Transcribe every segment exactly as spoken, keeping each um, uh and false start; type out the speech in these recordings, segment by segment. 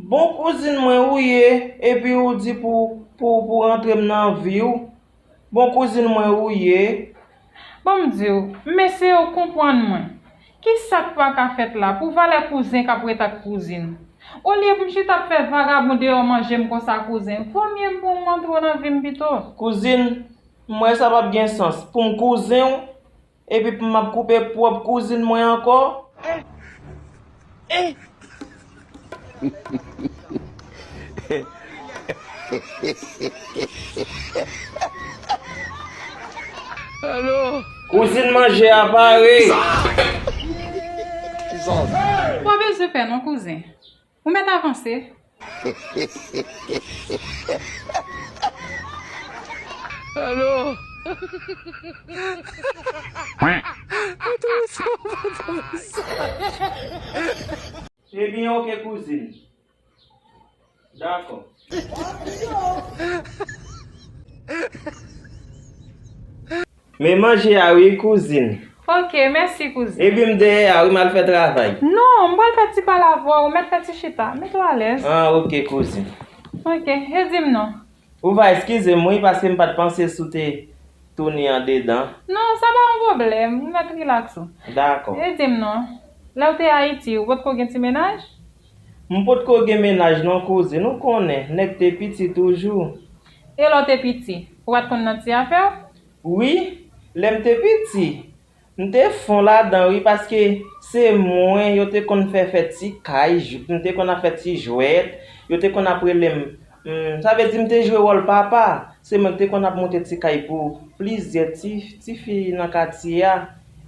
Bon kouzin mwen ou ye, epi ou di pou, pou, pou rantre m nan vi w. Bon kouzin mwen ou ye. Ban m di w, m eseye w konprann mwen. Kisa k pa ka fèt la pou valè kouzen k ap ret ak kouzin? Olye pou m chita ap fè vagabon deyò manje m konsa kouzen, vomye m pou w rantre w nan vi m pito. Kouzin, m wè sa p ap gen sans pou m kouzen w, epi pou m ap koupe pwòp kouzin mwen ankò. Kouzin manje a pare. Pa bezwen pè non kouzen. Ou mèt avanse. Ebyen, oke, kouzin. Dakò. Men manje a wi, kouzin. Oke, mèsi, kouzin. Epi m dèyè a wi, m al fè travay. Non, m pral fè ti pale avè w, ou mèt fè ti chita. Mete w alèz. Ah, oke, kouzin. Oke, e di m non. Ou va eskize m wi, paske m pa t panse si w te tounen andedan. Non, sa pa yon pwoblèm, ou mèt rilaks ou. Dakò. E di m non, lè w te Ayiti, ou potko gen ti mennaj? M potko gen mennaj non, kouzin, ou konnen, nèg te piti toujou. E lè w te piti, ou pa t konn nan ti afè w? Wi, lè m te piti, m te fon ladan wi, paske se mwen yo te konn fè fè ti kay, m te konn ap fè ti jwèt, yo te konn ap rele m, m, sa vle di m te jwe wòl papa, se mwen ki te konn ap moute ti kay pou plizyè ti, ti fi nan katye a,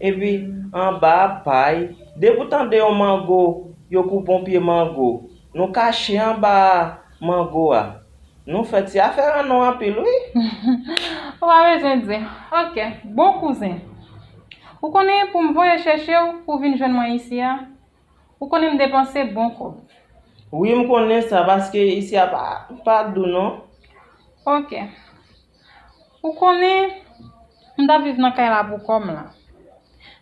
epi anba pay, depi w tande yon mango, yo koupe yon pye mango, nou kache anba mango a. Nou fè ti afè an nou anpil wi. Ou pa bezwen di. Oke, bon kouzen. Ou konnen pou m voye chèche w pou w vin jwenn mwen isi a, ou konnen m depanse bon kòb. Wi, m konnen sa, paske isi a pa, pa dou non. Oke. Ou konnen, m t ap viv nan kay la pou kò m la.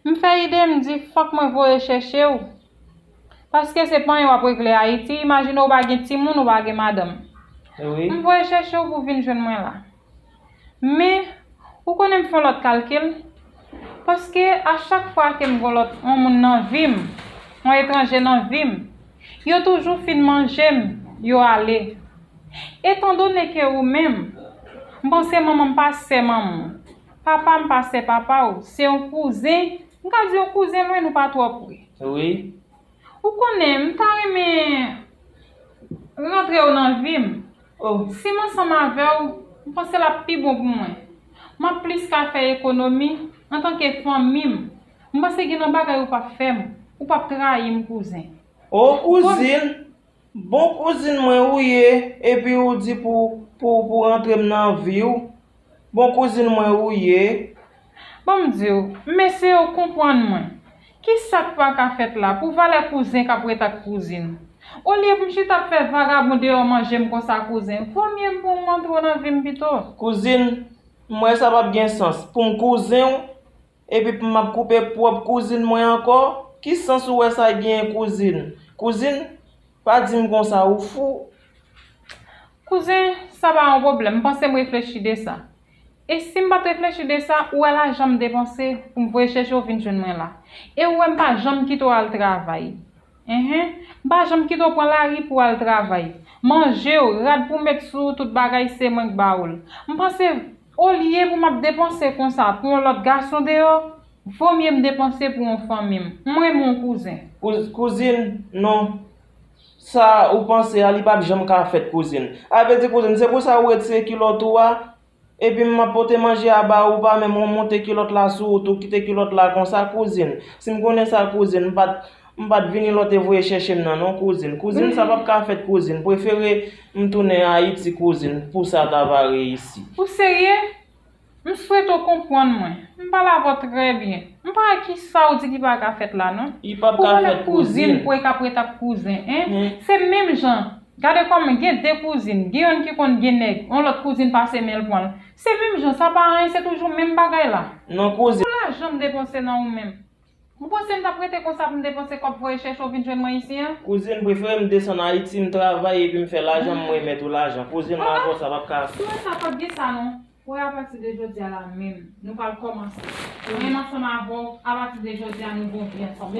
M fè ide, m di, fòk mwen voye chèche w. Paske se pa anyen w ap regle Ayiti, imajine w pa gen timoun, ou pa gen madanm. Wi. M voye chèche w pou w vin jwenn mwen la. Men, ou konnen m fè yon lòt kalkil. Paske a chak fwa ke m gen yon lòt, yon moun nan vi m, yon etranje nan vi m, yo toujou fin manje m, yo ale. Etandone ke ou menm, m panse manman m pa sè manman w, papa m pa sè papa w, se yon kouzen, m ka di yon kouzen lwen, nou pa twò pre. Wi. Ou konnen, m ta renmen rantre w nan vi m. Oh. Si m ansanm avè w, m panse l ap pi bon pou mwen. M ap plis ka fè ekonomi antanke fanmi m. M panse gen nan bagay ou p ap fè m, ou p ap trayi m, kouzen. Oh, kouzin, bon kouzin mwen ou ye, epi ou di pou, pou, pou rantre m nan vi w. Bon kouzin mwen ou ye. Ban m di w, m eseye w konprann mwen. Kisa k pa ka fèt la pou valè kouzen k ap ret ak kouzin? Olye pou m chita ap fè vagabon deyò manje m konsa kouzen, vomye m pou w rantre w nan vi m pito. Kouzin, m wè sa p ap gen sans pou m kouzen w, epi pou m ap koupe pwòp kouzin mwen ankò. Ki sans ou wè sa genyen kouzin? Kouzin, pa di m konsa, ou fou. Kouzen, sa pa yon pwoblèm, m panse m reflechi de sa. E si m pa t reflechi de sa, ou wè lajan m depanse pou m voye chèche w vin jwenn mwen la. E ou wè m pa janm kite w al travay. Enhen, m pa janm kite w pran lari pou w al travay. Manje w, rad pou w met sou ou, tout bagay se mwen k ba ou l. M panse, olye pou m ap depanse konsa pou yon lòt gason deyò, vomye m depanse pou yon fanmi m. M renmen w, kouzen. Kouz-, kouzin, non. Sa ou panse a, li p ap janm ka fèt, kouzin. A vle di, kouzin, se pou sa ou retire kilòt ou a, epi m ap pote manje a ba ou, ou pa menm ou monte kilòt la sou ou tou, kite kilòt la konsa, kouzin. Si m konnen sa, kouzin, m pa t, m pa t vini lè w te voye chèche m nan, non, kouzin. Kouzin, sa p ap ka fèt, kouzin. Prefere m tounen Ayiti, kouzin, pou sa ta va reyisi. Ou serye? M swete w konprann mwen. M pale avè w trè byen. M pa wè kisa w di ki pa ka fèt la, non. Li p ap ka fèt, kouzin. Pou konnen kouzin, pou e k ap ret ak kouzen, en? Se menm jan. Gade kòman gen de kouzin, gen youn ki konn gen nèg, yon lòt kouzin pase men l pran l. Se menm jan, sa pa anyen, se toujou menm bagay la. Non, kouzin. Pou lajan m depanse nan ou menm. Ou panse m t ap rete konsa pou m depanse kòb voye chèche w vin jwenn mwen isi an? Kouzin, prefere m desann Ayiti, m travay epi m fè lajan, m remèt ou lajan. Kouzin, mwen avè w sa p ap ka. Sou sa p ap gen sa non. Wè, apati de jodi a la menm, nou pral kòmanse. Mwen menm ansanm avè w, apati de jodi a nou gon vi ansanm.